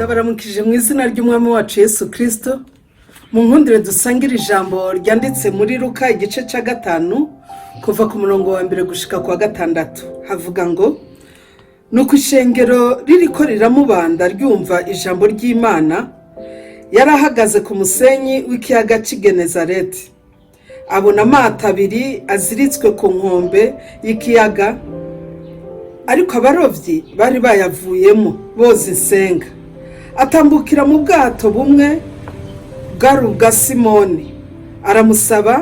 Ndabaramukije mu izina ry'Umwami wacu Yesu Kristo. Mu nkundire dusangire ijambo ryanditse muri Luka igice cya 5, kuva ku murongo wa 1 gushika ku wa 6. Havuga ngo: "Nuko ishengero ririko riramubanda ryumva ijambo ry'Imana, yari ahagaze ku musenyi w'ikiyaga cy'i Genezareti. Abona amato abiri aziritswe ku nkombe y'ikiyaga, ariko abarobyi bari bayavuyemo boza insenga. Atambukira mu bwato bumwe bwari ubwa Simoni, aramusaba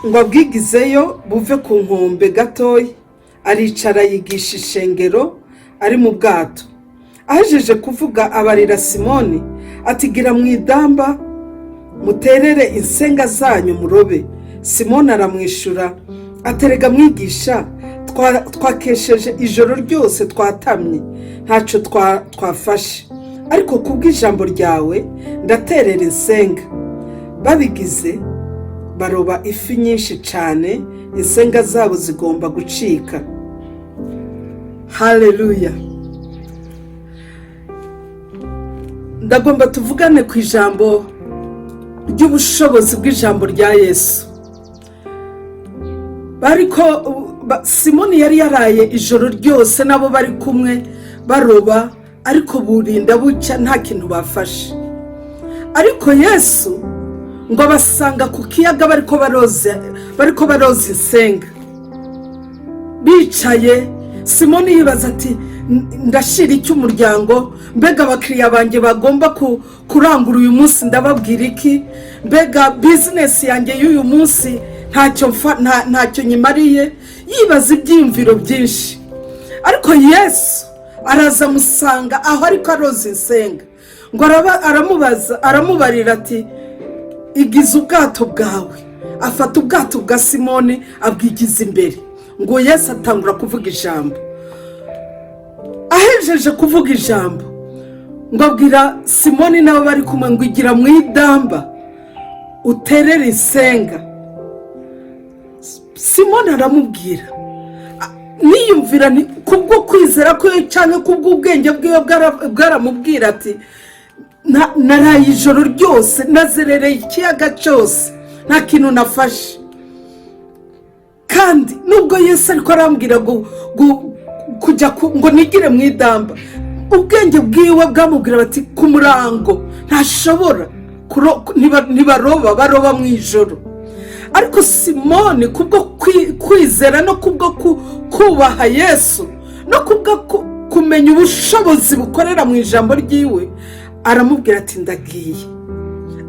ngo abwigizeyo buve ku nkombe gatoya. Aricara yigisha ishengero ari mu bwato. Ahejeje kuvuga, abarira Simoni ati: 'Gira mu idamba, muterere insenga zanyu murobe.' Simoni aramwishyura ati: 'Erega mwigisha, twakesheje ijoro ryose twatamye, ntacyo twafashe, ariko kubw'ijambo ryawe ndaterera insenga.' Babigize baroba ifi nyinshi cyane, insenga zabo zigomba gucika." Haleluya! Ndagomba tuvugane ku ijambo ry'ubushobozi bw'ijambo rya Yesu. Bariko Simoni yari yaraye ijoro ryose nabo bari kumwe baroba, ariko burinda bucya nta kintu bafashe. Ariko Yesu ngo abasanga ku kiyaga bariko baroza insenga bicaye. Simoni yibaza ati: "Ndashira iki umuryango? Mbega abakiriya banjye bagomba kurangura uyu munsi ndababwira iki? Mbega bizinesi yanjye y'uyu munsi ntacyo ntacyo nyimariye?" Yibaza ibyiyumviro byinshi, ariko Yesu araza amusanga aho ariko aroza insenga. Ngo aramubaza, aramubarira ati: "Igize ubwato bwawe." Afata ubwato bwa Simoni abwigiza imbere. Ngo Yesu atangura kuvuga ijambo. Ahejeje kuvuga ijambo, ngo abwira Simoni n'abo bari kumwe ngo: "Igira mu idamba uterere insenga." Simoni aramubwira, niyumvira ni kubwo kwizera kwe cyangwa kubw'ubwenge bwiwe, bwaramubwira ati: "Naraye ijoro ryose, nazerereye ikiyaga cyose, nta kintu nafashe. Kandi nubwo Yesu ariko arambwira ngo kujya ngo nigire mu idamba." Ubwenge bwiwe bwamubwira bati: "Ku murango ntashobora ntibaroba, baroba mu ijoro." Ariko Simoni, kubwo kwizera no kubwo kubaha Yesu no kubwo kumenya ubushobozi bukorera mu ijambo ryiwe, aramubwira ati: "Ndagiye,"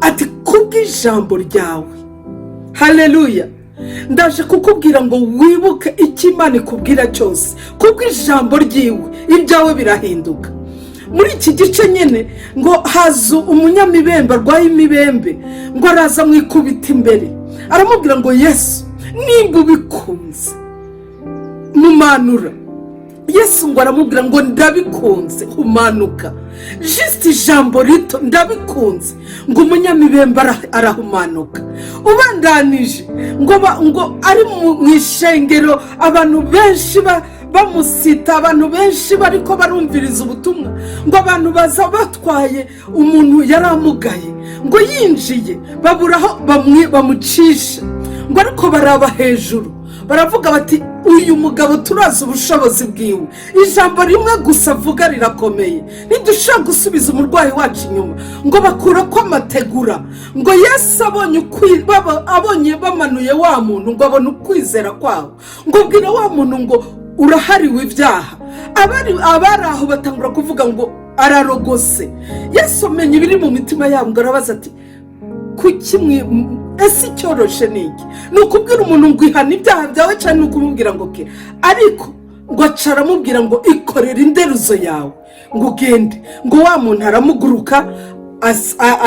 ati: "Kubw'ijambo ryawe." Haleluya! Ndaje kukubwira ngo wibuke icyo Imana ikubwira cyose, kubw'ijambo ryiwe ibyawe birahinduka. Muri iki gice nyine, ngo haza umunyamibembe arwaye imibembe, ngo araza amwikubita imbere, aramubwira ngo: "Yesu, nimba ubikunze, mumanura." Yesu ngo aramubwira ngo: "Ndabikunze, humanuka." Just ijambo rito, "Ndabikunze." Ngo umunyamibembe arahumanuka. Ubandanije, ngo ari mu ishengero, abantu benshi bamusita, abantu benshi bariko barumviriza ubutumwa. Ngo abantu baza batwaye umuntu yari amugaye. Ngo yinjiye babura aho bamucisha. Ngo ariko baraba hejuru, baravuga bati: "Uyu mugabo turazi ubushobozi bwiwe, ijambo rimwe gusa avuga rirakomeye, ntidushobora gusubiza umurwayi wacu inyuma." Ngo bakura ko amategura. Ngo Yesu abonye abonye bamanuye wa muntu, ngo abone ukwizera kwabo, ngo bwira wa muntu ngo: "Urahariwe ibyaha." Abari aho batangura kuvuga ngo: "Ararogose." Yesu amenya ibiri mu mitima yabo, ngo arabaza ati: "Kuki mwe ese icyoroshe ni iki? Ni ukubwira umuntu ngo ihane ibyaha byawe, cyangwa ni ukumubwira ngo ke?" Ariko ngo aca aramubwira ngo: "Ikorere inderuzo yawe, ngo ugende." Ngo wa muntu aramuguruka,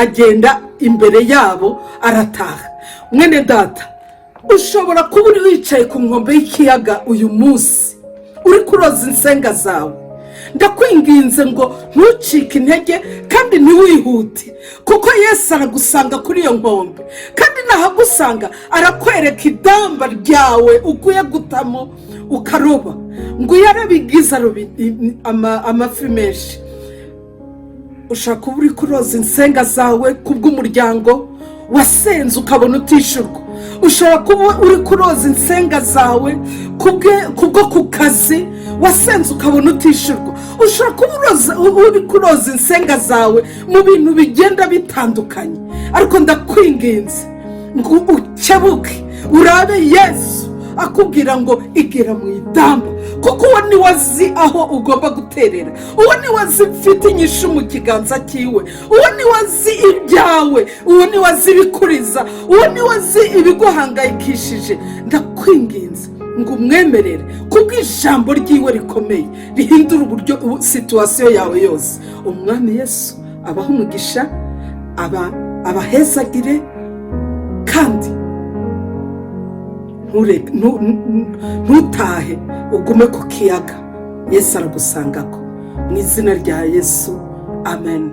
agenda imbere yabo, arataha. Mwene data, ushobora kuba uri wicaye ku nkombe y'ikiyaga uyu munsi, uri kuroza insenga zawe. Ndakwinginze ngo ntucike intege kandi ntiwihute, kuko Yesu aragusanga kuri iyo nkombe, kandi nahagusanga arakwereka idamba ryawe ukwiye gutamo ukaroba. Ngo iyo arabigize aroba amafi menshi. Ushobora kuba uri kuroza insenga zawe kubw'umuryango wasenze ukabona utishurwa. Ushobora kuba uri kuroza insenga zawe kubwo ku kazi wasenze ukabona utishurwa. Ushobora kuba uri kuroza insenga zawe mu bintu bigenda bitandukanye, ariko ndakwinginze ngo ukebuke, urabe Yesu akubwira ngo igera mu idamba, kuko uwo niwe azi aho ugomba guterera, uwo niwe azi mfite inyishu mu kiganza cyiwe, uwo niwe azi ibyawe, uwo niwe azi ibikuriza, uwo niwe azi ibiguhangayikishije. Ndakwinginze ngo umwemerere kubwo ijambo ryiwe rikomeye rihindura uburyo situation yawe yose. Umwami Yesu abaha umugisha, abahezagire, kandi ntutahe, ugume ku kiyaga. Yesu aragusangako mu izina rya Yesu, amen.